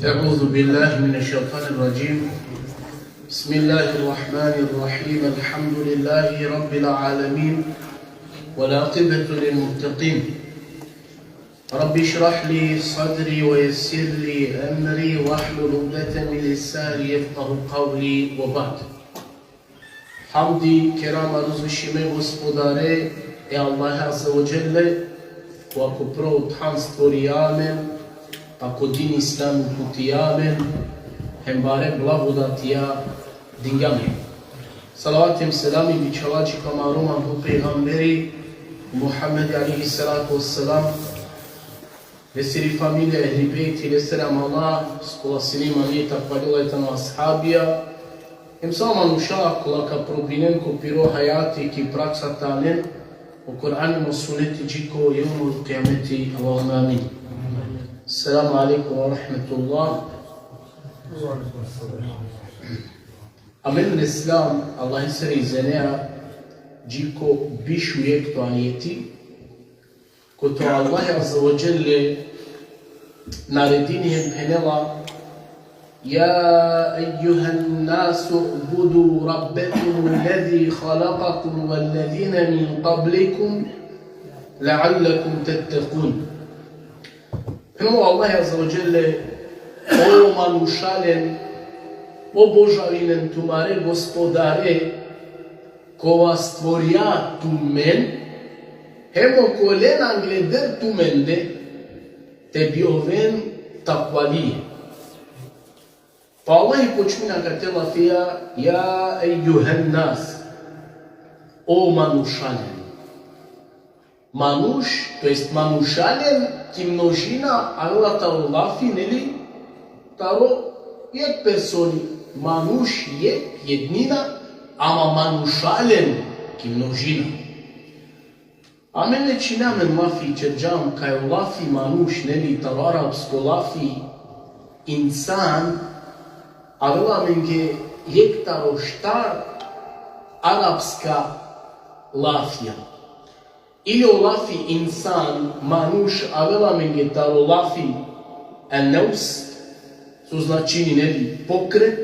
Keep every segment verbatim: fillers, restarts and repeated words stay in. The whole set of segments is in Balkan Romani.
أعوذ بالله من الشيطان الرجيم. بسم الله الرحمن الرحيم. الحمد لله رب العالمين. والعاقبة للمتقين. رب اشرح لي صدري ويسر لي أمري واحلل عقدة من لساني يفقه قولي وبعد. Hamdi, kerama, uzvišime Gospodare, e Allahe Azze ve Dželle, kova ko prvo than stvorija amen, pa ko din Islam uputija amen, hem bare blagodatija dingja amen. Salavati hem selami bičhalaja dži ko amaro manglo pejgamberi Muhammed alejhi salatu vesselam, lesiri familija, ehli bejti, lesere amala, so kola sine imani, takvali ola tano ashabija, hem sa o manuša kola ka probinen ko piro hajati ki praksa te anen o Kur'ani hem o suneti dži ko jevmul kijameti, Allahumme amin. Selamu alejkum ve rahmetullah. Amen, leslam Allahi sere izenea dži ko biš u jekto ajeti, kote o Allahi Azze ve Dželle naredini hem phenela: يا أيها الناس اعبدوا ربكم الذي خلقكم والذين من قبلكم لعلكم تتقون. Phenela o Allahi Azze ve Dželle: O manušalen, obožavinen tumare Gospodare, kova stvorija tumen, hem okolen angleder tumende, te bi oven takvali. Pa o Allahi počmini akate lafija: يا أيها الناس, o manušalen. Manuš, to jest manušalen, ki množina, avela taro lafi, neli, taro jek personi, manuš, jek, jednina, ama manušalen, ki množina. Amen čhinamen lafi, ćerđam kaj o lafi manuš, neli, taro arapsko lafi insan, avela amenge jek taro štar arapska lafija. Ili o lafi insan, manuš, avela amenge taro lafi en-nefs, so značini, neli, pokret,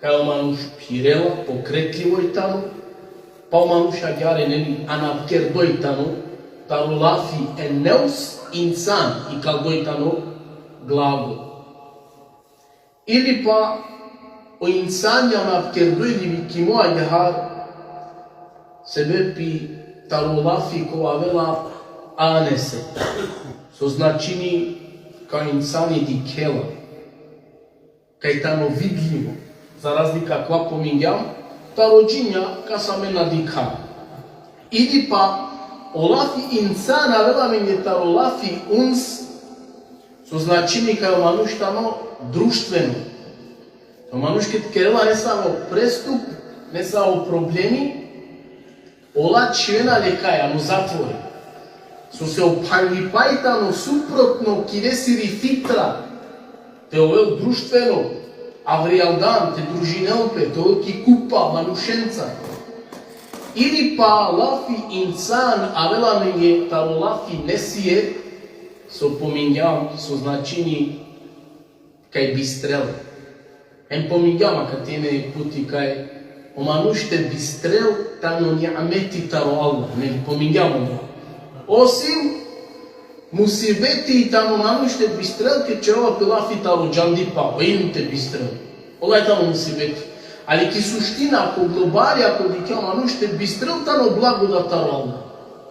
kaj o manuš phirela, pokretljivo i tano, pa o manuš agjaar, neli, anavkerdoj tano, taro lafi en-nefs, insan, ikaldoj tano glagol. Ili pa o insani anavkerdoj ili vikimo agjaar, sebepi taro lafi kova avela anese, so značini kaj o insani dikhela, kaj tano vidljivo, za razlika kova pomingjam, taro džinja kas amen na dikha. Ili pa o lafi insan avela amenge taro lafi uns, so značini kaj o manuš tano društveno. O manuš ked kerela nesavo prestup, nesavo problemi, ola čhivena le kaj, ano zatvori. Sose o phanlipa i tano suprotno ki lesiri fitra, te ovel društveno, avrijaldan, te družinel pe, te ovel ki kupa manušenca. Ili pa lafi insan avela amenge taro lafi nesije, so pomingjam, so značini kaj bistrel. Em pomingjam akate jekh puti kaj o manuš te bistrel tano ni'meti taro Allah, neli, pomingjam odova. Osim musibeti tano manuš te bistrel ked ćerela pe lafi taro džandipa, o ilm te bistrel. Ola tano musibeti. Ali ki suština, ko globali, ako dikha, manuš te bistrel tano blagodat taro Allah.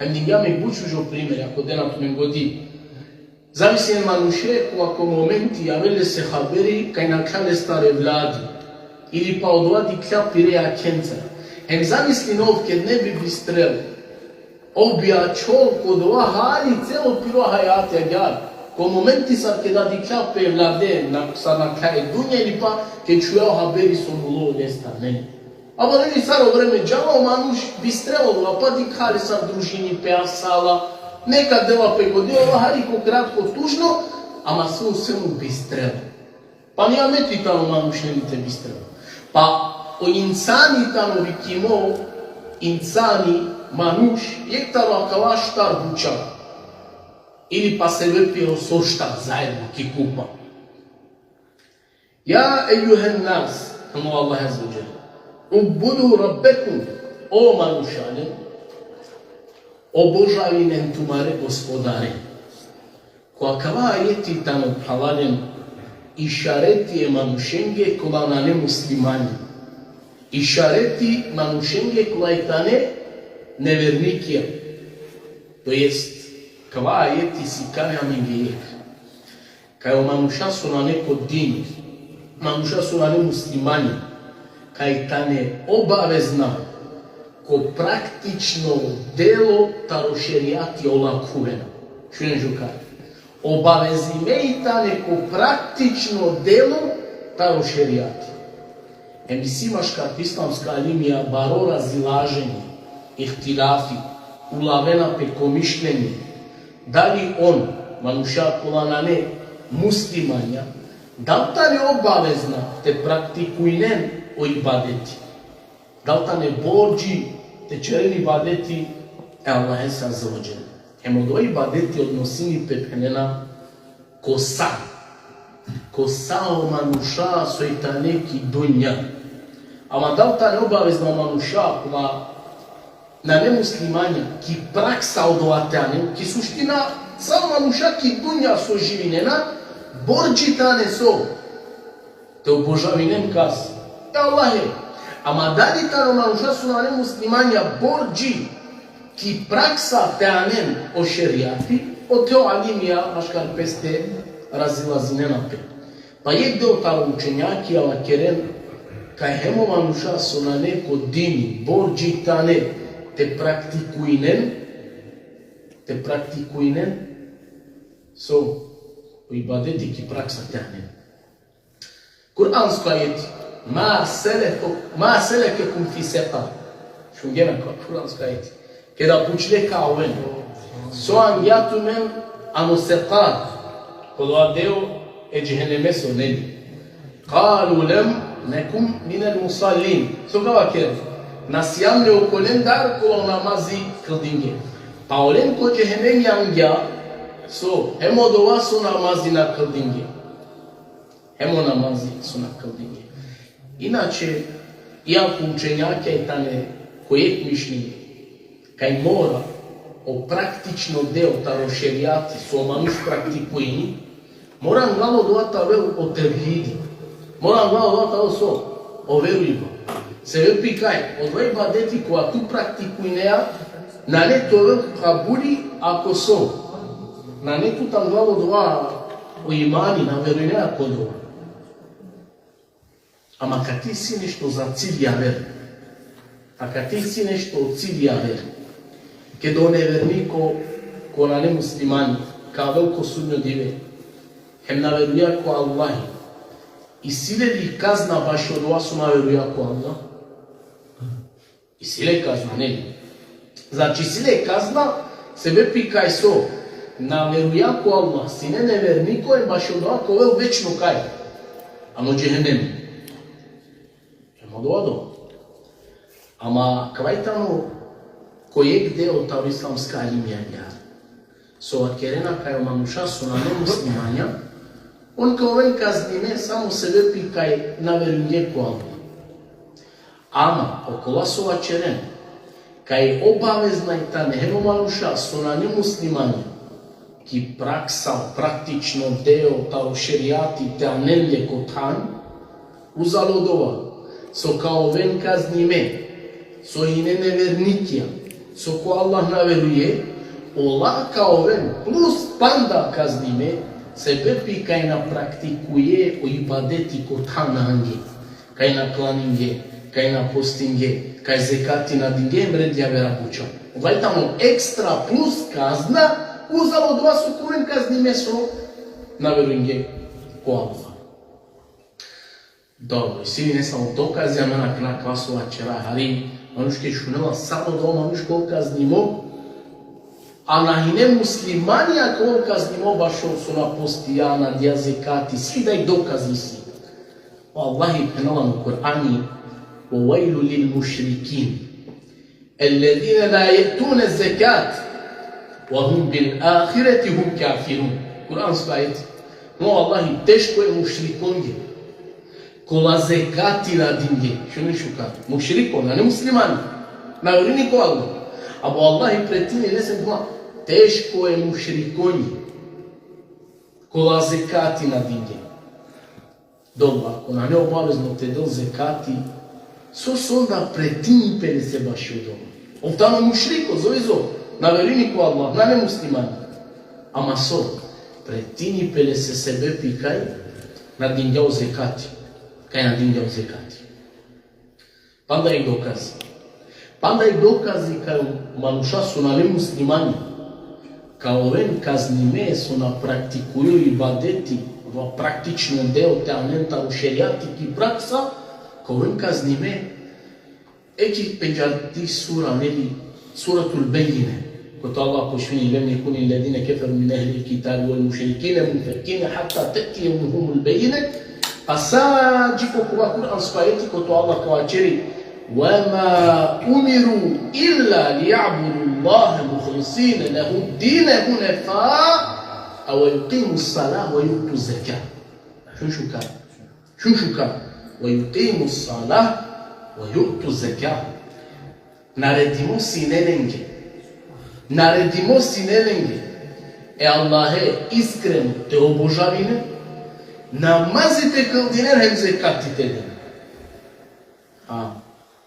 Em dingjam jekh but šužo primeri, ako dena tumen godi. Zamislin manuše, kova ko momenti javela lese haberi kaj nakhlja lestar evladi, ili pa odova dikhlja pire jakhenca. Hem zamislin ov ked ne bi bistrel, ov bi ačhol ko dova hali celo piro hajati agjaar. Ko momenti sar keda dikhlja pe evlade, na, sar nakhlja e dunja, ili pa ked čhuja o haberi so mulo lestar, neli. Ama, neli, sar o vreme džala, o manuš bistrela, pa dikha le sar družini pe, asala, neka dela pe godi, ola hari ko kratko tužno, ama sve u svemu bistrela. Pa ni'meti tano manuš, neli, te bistrel. Pa o insani tano vikimo, insani, manuš, jekh taro akala štar buća. Ili pa sebepi o so štar zaedno ki kupa. Ja ejuhen nas, tano Allah azze ve dželle. Ubudu rabbekum, o manušalen, obožavinen tumare gospodare. Ko akava ajeti tano, phralalen, išareti e manušenge kola nane muslimanja. Išareti manušenge kola i tane nevernikija. To jest, kava ajeti sikani amenge jekh. Kaj o manuša so nane ko din, manuša so nane muslimanja, kaj tane obavezna ko praktično delo taro šerijati ola khuvena. Šunen džuka. Obavezime i tane ko praktično delo taro šerijati. Em isi maškar islamska alimija baro razilaženje, ihtilafi, ulavena pe ko mišljenje, dali on, manuša kola nane muslimanja, dal tane obavezna te praktikujnen o ibadeti. Dal tane bordži te ćeren ibadeti e Allahese azze ve dželle. Hem odova ibadeti odnosini pe, phenena, ko sa. Ko sa o manuša so i tane ki dunja. Ama dal tane obavezna o manuša kola nane muslimanja ki praksa odova te anen, ki suština sa o manuša ki dunja so živinena, bordži tane so te obožavinen kas? E Allahe. Ama dali taro manuša so nane muslimanja bordži ki praksa te anen o šerijati, ote o alimija maškar peste razilazinena pe. Pa jekh deo taro učenjakija vakeren kaj hem o manuša so nane ko dini bordži tane te praktikujnen, te praktikujnen so o ibadeti ki praksa te anen. Kuransko ajeti. Ma seleku-, ma selekekum fi sekar. Šungena ko kuransko ajeti. Keda pučle ka oven. So angja tumen ano sekar. Kola deo e džehennemeso, neli. Kalu lem nekum minel musallin. So ka vakeren? Na sijam le okolendar kola o namazi kldinge. Pa olen ko džehennemi angja so hem odova so namazi na kldinge. Hem o namazi so na kldinge. Inače, iako učenjakija i tane ko jekh mišljenje, kaj mora o praktično deo taro šerijati so manuš praktikujini, mora anglal odova te avel o tevhidi. Mora anglal odova te avel so? O verujba. Sebepi kaj odova ibadeti kova tu praktikujnea, nane te ovel kabuli ako so? Nane tut anglal odova o imani, na verujnea ko odova. Ama kate isi nešto za cilj javer. A kate isi nešto o cilj javer. Keda o neverniko, ko nane muslimani, ka avel ko sudnjo dive, hem na veruja ko Allahi, isi le li kazna bašo odova so na veruja ko Allah? Isi le kazna, neli? Znači, isi le kazna, sebepi kaj so? Na veruja ko Allah, sine neverniko, hem bašo odova ka ovel večno kaj? Ano džehennem. Hem odova do. Ama kava i tano ko jekh deo taro islamska alimija. So vakerena kaj o manuša so nane muslimanja, on ka oven kaznime samo sebepi kaj na verujnge ko Allah. Ama okola so vaćeren kaj obavezna i tane hem o manuša so nane muslimanja ki praksa, praktično deo taro šerijati te anen le ko than, uzalo odova so ka oven kaznime, so ine nevernikija, so ko Allah na veruje, ola ka oven plus panda kaznime, sebepi kaj na praktikuje o ibadeti ko than ange. Kaj na klaninge, kaj na postinge, kaj zekati na dinge, em red javera buća. Odova i tano ekstra plus kazna, uzalo odova so ka oven kaznime so na verujnge ko Allah. Dobro, isi li nesavo dokazi, amen akana kava so vaćera, hari manuš keda šunela samo odova manuš ka ovel kaznimo, a na hine muslimani ka ovel kaznimo bašo so na postija, na dija zekati, svi daj dokazi isi. Vallahi, phenela ano Kur'ani: وويل للمشركين الذين لا يؤتون الزكاة وهم بالآخرة هم كافرون. Kur'ansko ajeti. No, vallahi, teško e mušrikonge. Kola zekati na dinge. Šunen šukar. Mušriko, nane muslimani. Na verujni ko Allah. Abo Allah pretini lese, kuma teško e mušrikonđe. Kola zekati na dinge. Dobro, ako nane obavezno te del zekati, so, so onda pretini pe lese bašo dova? Ov tano mušriko, zove zo. Na verujni ko Allah, nane muslimani. Ama so, pretini pe lese sebepi kaj na dingja o zekati. Kaj na dingja o zekati. Panda i dokazi. Panda i dokazi kaj manuša so nane muslimani ka oven kaznime so na praktikujnena ibadeti, ova praktično deo te anen taro šerijati ki praksa, ka oven kaznime. Eki pendžardi sura, neli, Suratul Bejjine. Kote Allah počmini: لم يكن الذين كفروا من أهل الكتاب والمشركين منفكين حتى تأتيهم البينة. A sa dži ko kova kuransko ajeti kote Allah ka vaćeri: وما أمروا إلا ليعبدوا الله مخلصين له الدين حنفاء ويقيموا الصلاة ويؤتوا الزكاة. Šun šukar. Šun šukar. ويقيموا الصلاة ويؤتوا الزكاة. Naredimo sine lenge. Naredimo sine lenge e Allahe iskreno te obožavinen, namazi te kldinen hem zekati te den. A,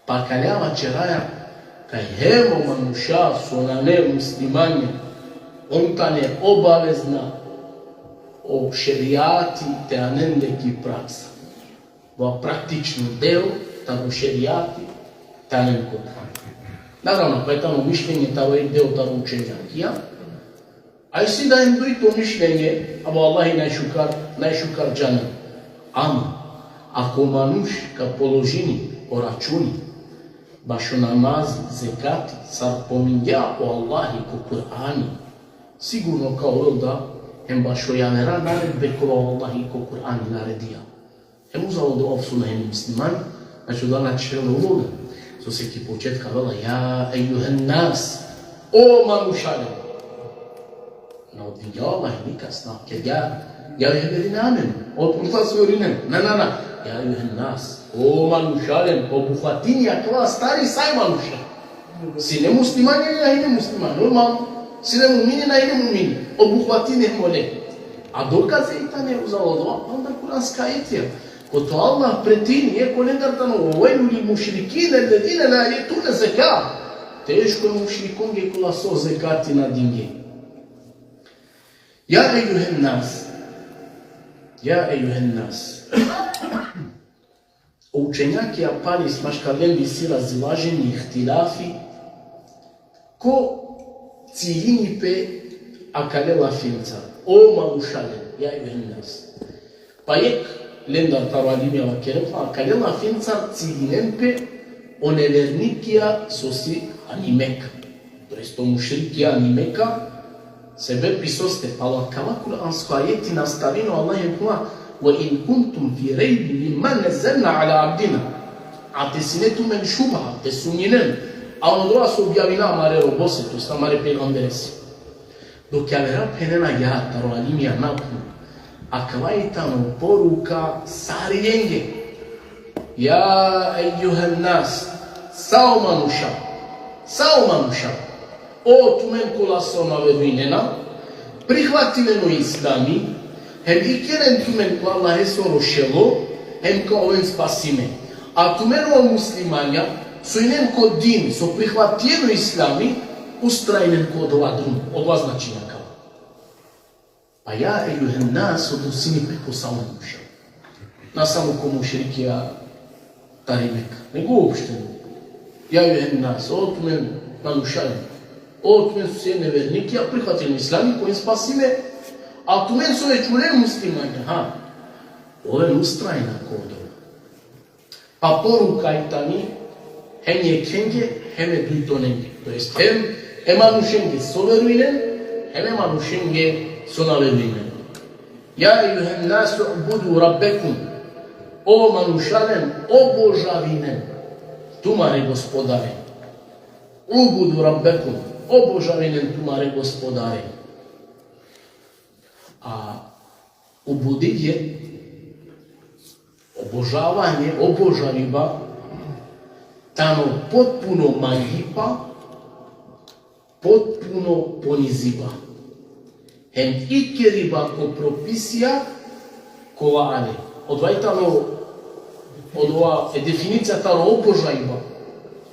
pa akale vaćeraja kaj hem o manuša so nane muslimanja, on tane obavezna o šerijati te anen le ki praksa. Ova praktično deo taro šerijati te anen ko than. Naravno, pa i tano mišljenje taro jek deo taro učenjakija. A isi da hem dujto mišljenje, abo Allahi najšukar, najšukar džanel. Ama, ako manuš ka položini o računi bašo namazi, zekati, sar pomingja o Allahi ko Kur'ani, sigurno ka ovel da hem bašo javera naredbe kova o Allahi ko Kur'ani naredija. Hem uzalo da ov so nane muslimani, znači da na čhivela uloga. Sose ki početka avela: يا أيها الناس, o manušalen. Na odvingja o Allahi nikas, na kergja: يا أيها الذين آمنوا, o manuša so verujnen. Na, na, na. يا أيها الناس, o manušalen, obuhvatini akava stari sa i manuša. Sine muslimani, na hine muslimani, normalno. Sine mu'mini, na hine mu'mini. Obuhvatini hem ole. A dokazi tane uzalo dova, onda kuranska ajetija. Kote Allah pretini, e kolendar tano: وويل للمشركين الذين لا يؤتون الزكاة. Teško e mušrikonge kola so zekati na dinge. يا أيها الناس. يا أيها الناس. O učenjakija pali, maškar lende isi razilaženje, ihtilafi, ko ciljini pe akale lafencar, o manušalen, يا أيها الناس. Pa jek lendar taro alimija vakerela, akale lafencar ciljinen pe o nevernikija so si ani Meka. To jest o mušrikija ani Meka, sebepi soste, palo akava kuransko ajeti nastavini o Allah hem kova: وإن كنتم في ريب مما نزلنا على عبدنا. A te sine tumen šubha, te sumnjinen, a odova so objavina amare robose, to jest amare pejgamberese. Dok javera phenena ja taro alimija napuno, akava i tano poruka sarijenge. يا أيها الناس, sa o manuša, sa o manuša, o tumen kola so na verujnena, prihvatinen o islami, hem ikeren tumen ko Allahesoro šelo, hem ka oven spasime. A tumen o muslimanja, so inen ko din, so prihvatinen o islami, ustrajnen ko odova drum, odova značini akava. Pa يا أيها الناس odnosini pe ko sa o manuša. Na samo ko mušrikija tari Meka, nego uopšteno. يا أيها الناس, o tumen manušalen. O tumen so si nevernikija, prihvatinen o islami, ka oven spasime, a tumen so već ulen muslimanja, ha, oven ustrajna ko odova. Pa poruka i tani hem jekhenge, hem e dujtonenge. To jest hem e manušenge so verujnen, hem e manušenge so na verujnen. يا أيها الناس اعبدوا ربكم. O manušalen, obožavinen tumare gospodare. اعبدوا ربكم. Obožavinen tumare gospodare. A ubudilje, Obožavanje, obožaviba, tano potpuno mangipa, potpuno poniziba. Hem ikeriba ko propisija kova ale. Odova i tano, odova e definicija taro obožaviba.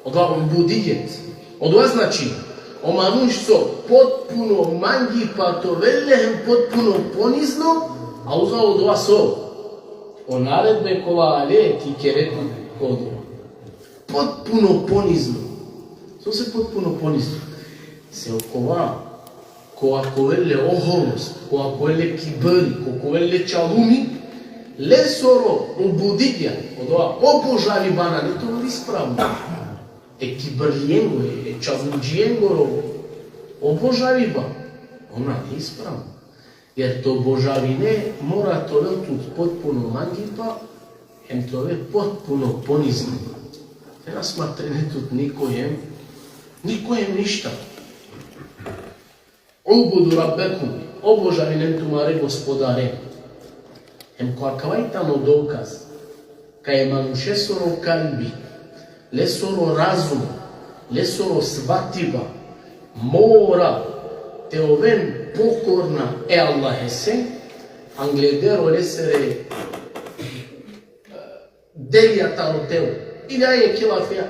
Odova ubudijet. Odova znači, o manuš so potpuno mangipa te ovel le hem potpuno ponizno, a uza odova so. O naredbe kova ale te ikere tut ko odova. Potpuno ponizno. Sose potpuno ponizno? Se okova, kova ka ovel le oholost, kova ka ovel le kibri, kova ka ovel le čalumi, lesoro ubudiba, odova obožaviba nane te ovel ispravno. E kibirlijengoro, e čalumdžijengoro obožaviba, ona nane ispravno. Jer te obožavine mora te ovel tut potpuno mangipa, hem te ove potpuno ponizno. Te na smatrine tut nikojem, nikojem ništa. Ubudu rabbekum, obožavinen tumare gospodare. Hem ko akava i tano dokaz, kaj e manušesoro kalbi, lesoro razum, lesoro svatiba, mora te oven pokorna e Allahese, angleder olesere delija taro telo. Ili aje kela fea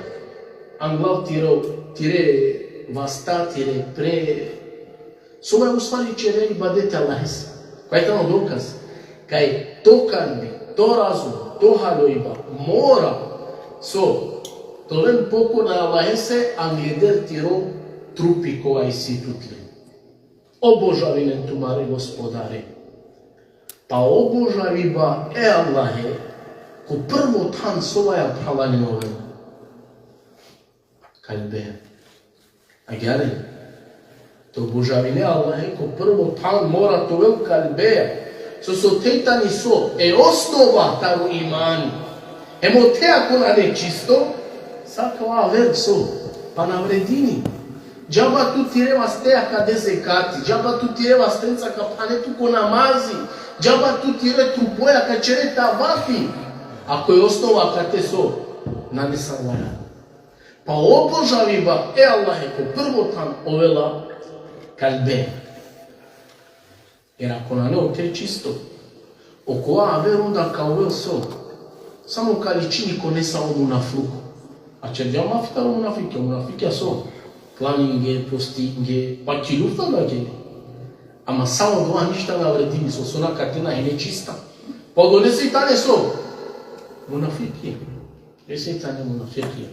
anglal tiro, tire vasta, tire pre, so vaj u stvari ćere ibadeti Allahese. Kaj tano dokaz? Kaj to kalbi, to razum, to haljojba mora so te oven pokorna Allahese, angleder tiro trupi kova isi tutle. Obožavinen tumare gospodare. Pa obožaviba e Allahe, ko prvo than so vaja, phralalen, ovel? Kalbe. Agjaar? Te obožavine Allahe, ko prvo than mora te ovel kalbe. Sose ote tani so, e osnova taro imani. Hem ote ako nane čisto, sa ka ovel so, pa na vredini. Džaba tu tire vasteja ka de zekati, džaba tu tire vastenca ka phane tu ko namazi, džaba tu tire trupoja ka ćere tavafi, ako e osnova akate so, nane sa valjani. Pa obožaviba e Allahe ko prvo than ovela kalbe. Jer ako nane ote čisto, okova aver onda ka ovel so? Samo ka ličini ko nesavo munafluko. A ćerđam lafi taro munafikija, munafikija so? Klaninge, postinge, pa ki lufta da gele. Ama samo dova ništa na vredini, sose ona akate na hine čista. Pa odolese i tane so? Munafikija. Lese i tane munafikija.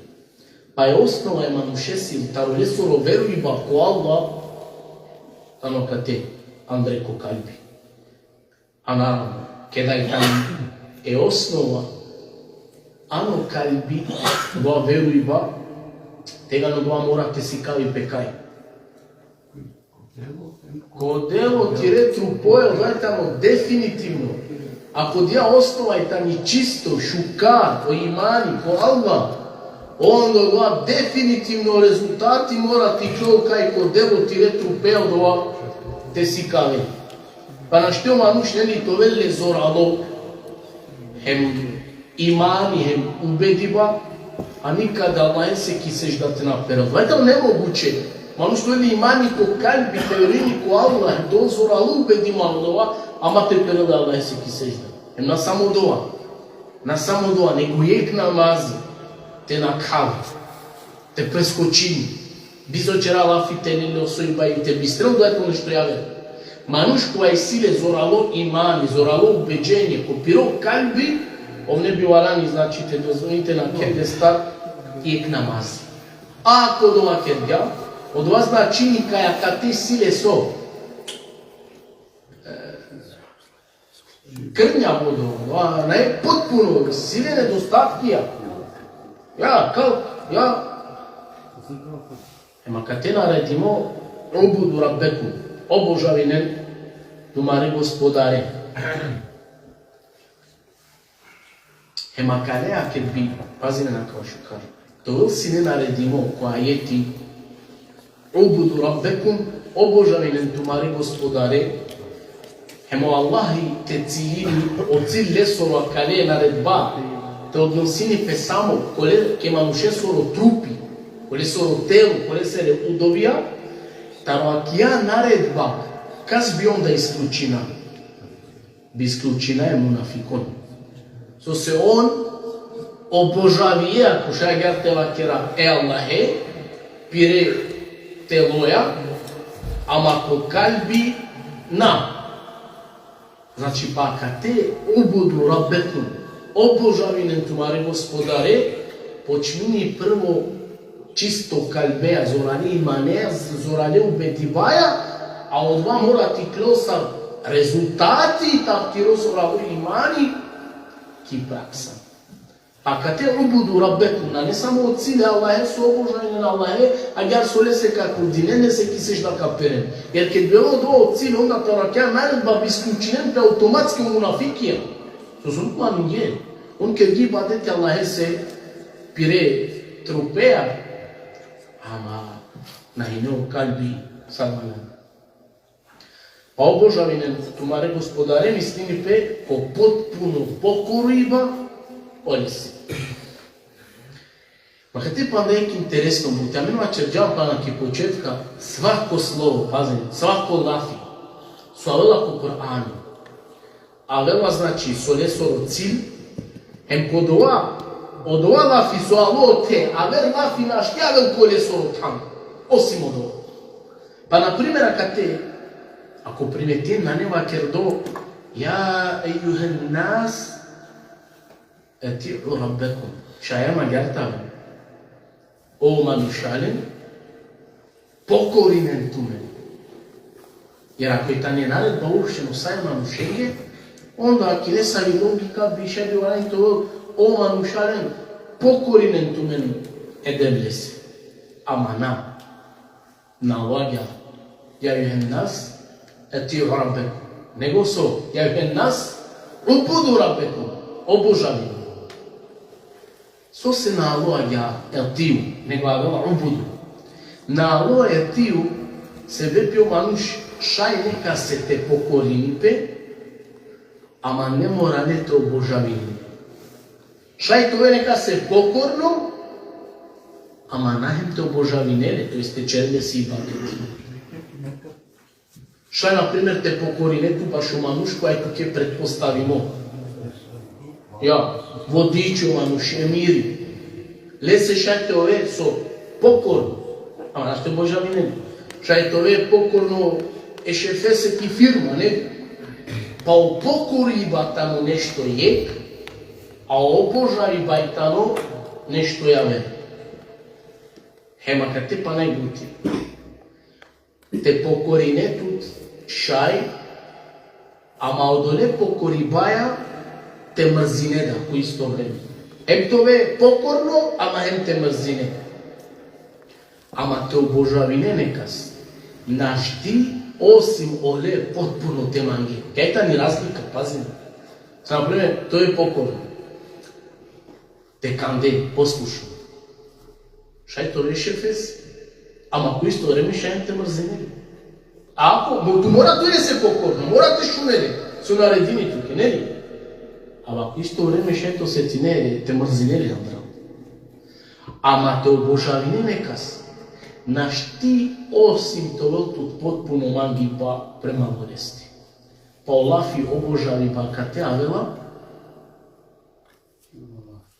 Pa e osnova e manušesiri, taro lesoro verujba ko Allah, tano akate, andre ko kalbi. A naravno, keda i tani e osnova ano kalbi, dova verujba, tegani dova mora te sikavi pe kaj? Ko delo tire trupoja, odova tano definitivno. Ako dija osnova i tani čisto, šukar, o imani, ko Allah, onda odova definitivno rezultati mora te iklol kaj? Ko delo tire trupeja, odova te sikave. Pa našti o manuš, neli, te ovel le zoralo, hem imani hem ubediba, a nikada Allahese ki sedžda te na perel. Valjda nemoguće. Manuš te ovel imani ko kalbi, te verujini ko Allah, te ovel zoralo ubedimo odova, ama te perel Allahese ki sedžda. Hem na samo dova. Na samo dova, nego jekh namazi te nakhav, te preskočini. Bizo ćera lafi te lel le o sojba i te bistrel, dova tano nešto javer. Manuš kova isi le zoralo imani, zoralo ubeđenje, ko piro kalbi, ov ne bi valjani, znači, te dozvolini te nakhel lestar jekh namazi. A ako dova kergja, odova značini kaj akate isi le so? Krnja bodo, a nane potpuno, isi le nedostatkija. Ja, kao, ja. Ema kate naredimo, ubudu rabbekum, obožavinen tumare gospodare. Ema kale, a ked bi, pazinen akava šukar. Te ovel sine naredimo ko ajeti, ubudu rabbekum, obožavinen tumare gospodare, Hem o Allahi te ciljini, o cilj lesoro akale naredba, te odnosini pe samo kole, ke manušesoro trupi, kolesoro telo, kolesere udobija, taro akija naredba, kas bi on da isključina? Bi isključina e munafikon. Sose on obožavije, ako šaj agjaar te vakera, e Allahe, pire teloja, ama ko kalbi na. Znači, pa kate ubudu rabbekum, obožavinen tumare gospodare, počmini prvo čisto kalbeja, zorale imaneja, zorale ubedibaja, a odova mora te iklol sar rezultati, taro tiro zoralo imani, ki praksa. Pa kate ubudu rabbekum, nane samo o cilj e Allahe, so obožavinen e Allahe, agjaar so lese ka kudinen, lese ki sedžda ka peren. Jer ked bi ovela odova o cilj, onda taro akija naredba bi isključinen pe automatski o munafikija. Sose on ko manuge. On kergji ibadeti e Allahese pire trupeja, ama na hine o kalbi sar valjani. Pa obožavinen tumare gospodare mislini pe ko potpuno pokoriba olese. Ma kate panda jekh interesno buti, amen vaćerđam pana ki početka, svako slovo, pazin, svako lafi, so avela ko Kur'ani, avela, znači, so lesoro cilj, hem ko dova, odova lafi so alo ote, aver lafi našti avel ko lesoro than, osim odova. Pa, na primer, akate, ako primetinen, nane vakerdo, ja ejuhen nas, eti'u rabbekum. Šaj agjaar te avel. O manušalen, pokorinen tumen. Jer ako i tane naredba uopšteno sa e manušenge, onda ki nesavi logika bi šaj bi valjani te ovel, o manušalen, pokorinen tumen e Devlese. Ama na. Na alo agjaar, ja ejuhen nas, eti'u rabbekum. Nego so, ja ejuhen nas, ubudu rabbekum. Obožavinen. Sose na alo agjaar eti'u, nego avela ubudu. Na alo eti'u, sebepi o manuš šaj nekase te pokorini pe, ama ne mora le te obožavini. Šaj te ove nekase pokorno, ama na hem te obožavine le, to jest te ćere lese ibadet. Šaj, na primer, te pokorine tu bašo manuš kova i tuke pretpostavimo. Ja, vodiči o manuš, emiri. Lese šaj te ove so pokorno, ama na te obožavine le. Šaj te ove pokorno e šefese ki firma, ne? Pa o pokoriba tano nešto jekh, a obožaviba i tano nešto javer. Hem akate pana i buti. Te pokorine tut šaj, ama odole pokoribaja te mrzine da ko isto vreme. Hem te ove pokorno, ama hem te mrzine. Ama te obožavine nekas našti osim ole potpuno te mange. Kaj tani razlika, pazin. Sa, na primer, te ove pokorno. Te kande, poslušno. Šaj te ove šefes, ama ko isto vreme šaj te mrzine le. Ako, mo-, tu mora te ove lese pokorno, mora te šune le so naredini tuke, neli? Ama ko isto vreme šaj te osetine le, te mrzine le andral. Ama te obožavine nekas našti osim te ovel tut potpuno mangipa prema oleste. Pa o lafi obožaviba akate avela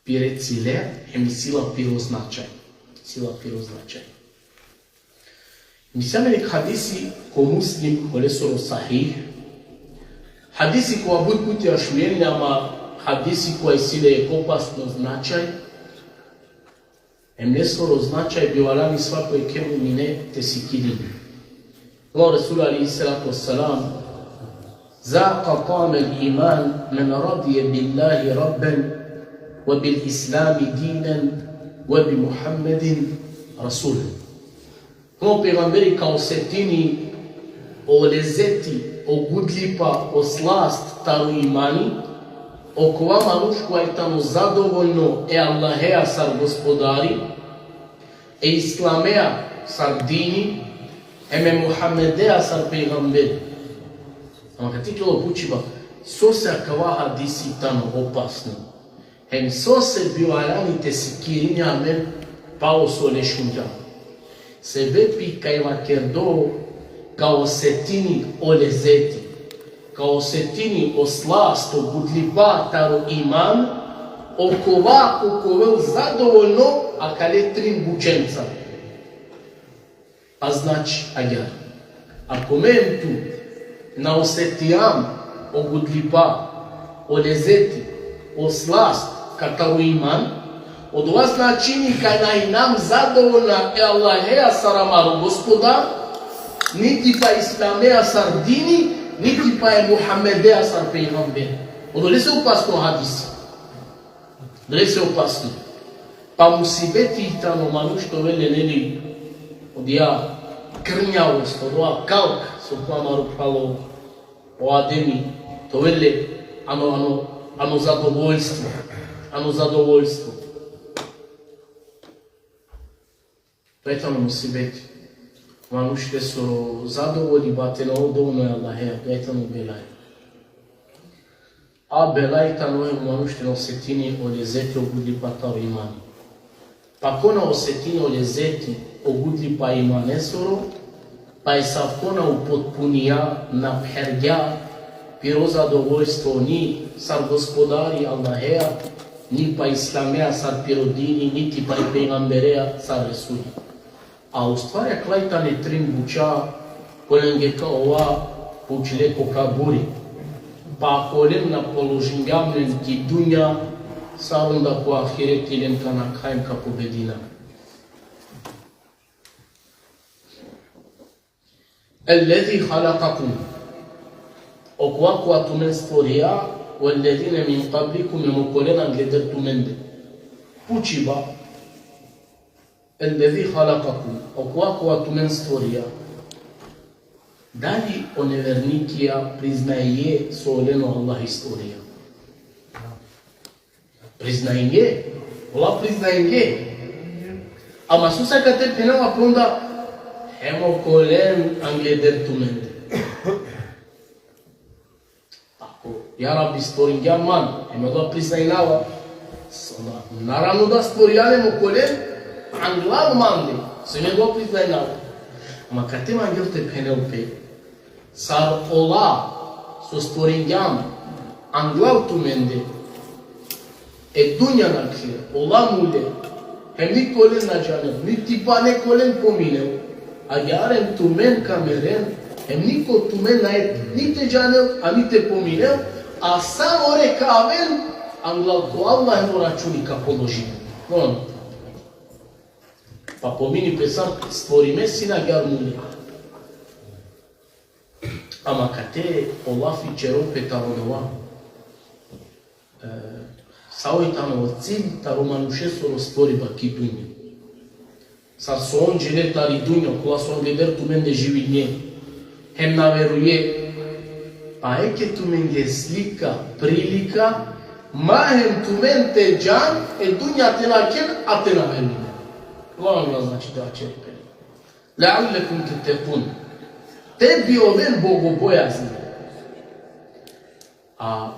pire cile, hem isi la piro značaj. Isi la piro značaj. Isi amen jekh hadisi ko Muslim, ko lesoro Sahih. Hadisi kova but puti šunđen le, ama hadisi kova isi le jekh opasno značaj. Hem lesoro značaj bi valjani svako jekhe mu'mine te sikini. Kala Resul alejhi salatu vesselam: ذاق طعم الإيمان من رضي بالله ربا وبالإسلام دينا وبمحمد رسولا. O pejgamberi ka osetini o lezeti, o gudlipa, o slast taro imani, okova manuš kova i tano zadovoljno e Allahea sar gospodari, e Islamea sar dini, hem e Muhammedea sar pejgamberi. Ama kate kerela pučiba, sose akava hadisi tano opasno. Hem sose bi valjani te sikirini amen palo so ole šunđa. Sebepi kaj vakerdo ka osetini o lezeti, ka osetini o slast, o gudlipa taro iman, okova ka ovel zadovoljno akale trin bučenca. A znači, agjaar, ako me hem tu na osetijam o gudlipa, o lezeti, o slast, kataro iman, odova značini kaj na inam zadovoljna e Allahea sar amaro Gospodar, niti pa Islamea sar dini, niti pa e Muhammedea sar pejgamber. Odolese opasno hadisi. Odolese opasno. Pa musibeti tano manuš te ovel le, neli, odija krnjavost, odova kalk, so ko amaro palo o Ademi, te ovel le ano, ano, ano zadovoljstvo. Ano zadovoljstvo. Odova tano musibeti. Manuš te so zadovolji, ba te na ovel dovoljno e Allahea, odova tano belaj. A belaj tano hem manuš te na osetini o lezeti, o gudlipa taro imani. Pa ko na osetini o lezeti, o gudlipa imanesoro, pa esavko na upotpunija, na phergja piro zadovoljstvo ni sar Gospodari Allahea, ni pa Islamea sar piro dini, niti pa e pejgamberea sar Resuli. A u stvari akala tane trin buča, kolenge ka ova pučle ko kaburi. Pa ako olen na položingjam len ki dunja, sar onda ko ahireti len ka nakha hem ka pobedina. Ellezi halakakum. Okova kova tumen stvorija, vellezine min kablikum, hem okolen angleder tumende. Pučiba. Ellezi halakakum, okova kova tumen stvorija. Dali o nevernikija priznaje so olen o Allahi stvorija? Priznainge. Ola priznainge. Ama sose kate phenela pe onda, hem okolen angleder tumende. Ako, ja Rabbi, stvoringjan man, hem odova priznajnava. Naravno da stvoringjan hem okolen anglal mande, so hem odova priznajnava. Ama kate mangel te phenel pe, sar ola so stvoringjam anglal tumende, e dunja nakhle, ola mule, hem niko olen na džanel, niti pa niko olen pominel, agjaar hem tumen ka meren, hem niko tumen nae ni te džanel, a ni te pominel, a sa ore ka aven, anglal ko Allah hem o računi ka položinen. On. Pa pomini pe sar stvorime sine agjaar mule. Ama kate o lafi ćerol pe taro odova. E, savo tano o cilj taro manušesoro stvoriba ki dunja. Sar so on džele tari dunja, kola so angleder tumende živinge, hem na veruje, pa eke tumenge slika, prilika, ma hem tumen te džan, e dunja te nakhen, a te na verujnen. Kola anglal, znači, te vaćeri pe. Leallekum tettekun. Te bi oven bogobojazni. A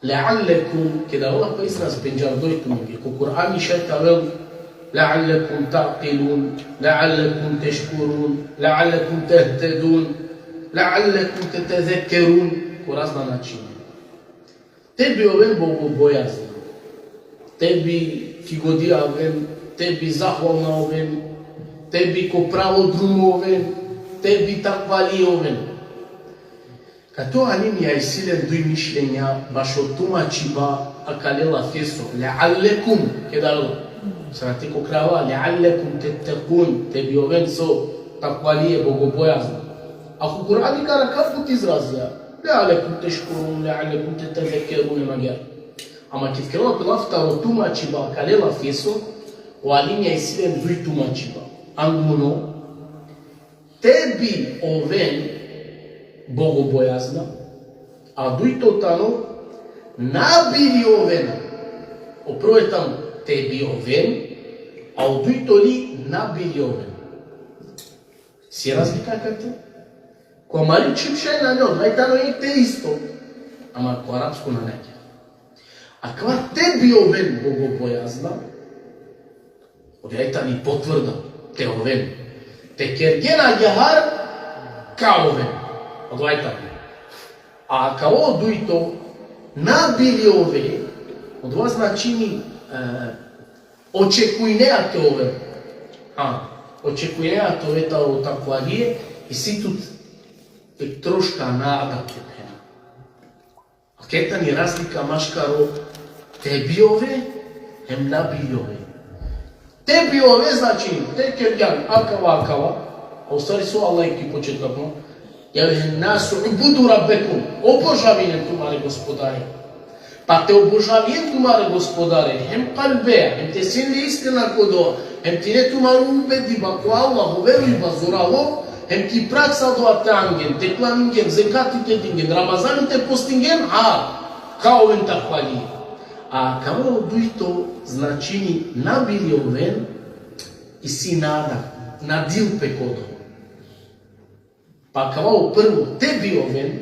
leallekum, keda avela pa izraz pendžardo i tumenge. Ko Kur'ani šaj te avel leallekum taqilun, leallekum teškurun, leallekum tehtedun, leallekum tetezekerun. Ko razna načini. Te bi oven bogobojazni. Te bi ki godi aven, te bi zahvalna oven, te bi ko pravo drumo oven, te bi takvali oven. Kate o alimija isi len duj mišljenja bašo tumačiba akale lafeso, leallekum, keda lo. Sar te ko krava, leallekum tettekun, te bi oven so takvali e bogobojazno. A ko Kur'ani kar akava but izrazija, leallekum teškurun, leallekum tetezekerun, em agjaar. Ama ked kerela pe laf taro tumačiba akale lafeso, o alimija isi len duj tumačiba. Angluno, te bi oven bogobojazna, a dujto tano, na bi li ovena. O prvo tano te bi oven, a o dujto li na bi li oven. Si razlika kate? Ko amari čhib šaj nane, odova tano i te isto. Ama ko arapsko nane. Akava te bi oven bogobojazna, odova tani potvrda, te oven. Te kergjen agjaar ka oven. Odova tani. A akava o dujto, na bi li ove, odova značini, e, očekujnea te ove. Ha, očekujnea te ove taro takvalije, isi tut tek troška nada te phena. Akate tani razlika maškaro te bi ove, hem na bi li ove. Te bi ove znači, te kergjan akava, akava, a u stvari so Allah ki početak, no? Ja ejuhen nasu ubudu rabbekum, obožavinen tumare gospodare. Pa te obožavinen tumare gospodare, hem kalbea, hem te sine iskrena ko dova, hem te ine tumaro ubediba ko Allah, o verujba zoralo, hem ki praksa dova te angjen, te klaningen, zekati te dingen, Ramazani te postingen, a ka oven takvali. A akava o dujto značini na bi li oven, isi nada, nadil pe ko dova. Pa akava o prvo, te bi oven,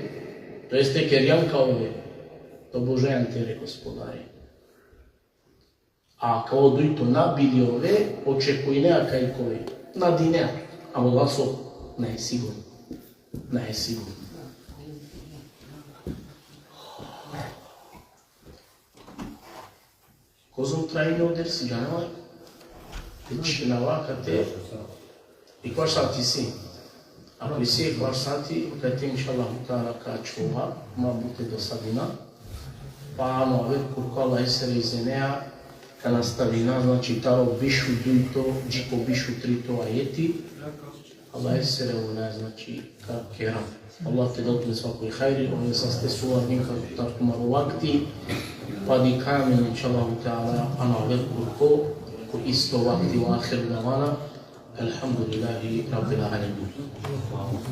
to jeste kergjan ka oven, te obožavinen tere gospodare. A akava o dujto, na bi li ove, očekujnea kaj ka ove. Nadinea, ama odova so, nae sigurno. Nae sigurno. Kozom trajini o dersi, džanela? Već na vakate. I kvaš sati si? Ako isi kvaš sati, kate inšallah ta'ala ka ačhova, ma bute dosadina. Pa ano aver kurko, Allahesere izinea, ka nastavina, znači, taro biš u dujto, dži ko biš u trito ajeti. Allahesere volja, znači, ka kera. Allah te del tumen svakoj hajri, oven saste suvarnin ka tar tumaro vakti, pa dikha amen, inšallah ta'ala, ano aver kurko, ko isto vakti, ve ahiru davana, elhamdulillahi rabbil alemin.